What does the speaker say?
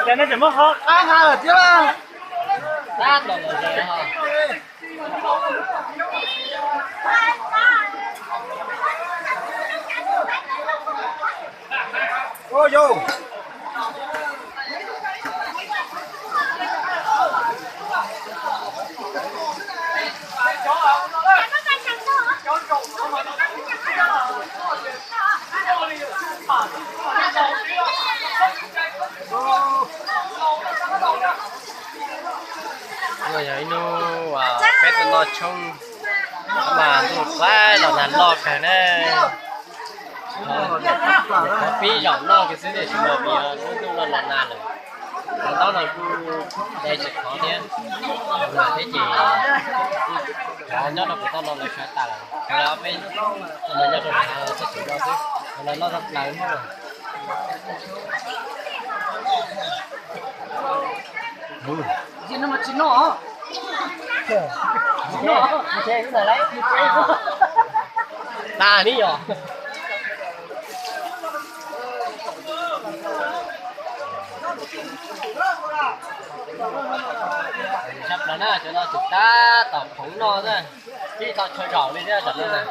Ces nej tseem muab qhov qab ha lawm thiab. Yog ib hnub peb tuaj noj tshoob mas ntuj qaib los nag loj kawg na. Qhov pib zaum noj kiag xwb tiam sis mas vim lub ntuj no los nag lawm, qhov ntaub no kuj de tsis khov thiab. Mas thiab ces cov nyob rau pem toj no lawv sawv tas lawm, sawv ob peb no nyob rau txoj kev no xwb, lawv noj tag plaws thiab. Tsis noj, tsis noj. Tag li yom. Sab plaws na, cov no tus tab tom khoov no na, tib tau chaw zaum li thiab tam no na.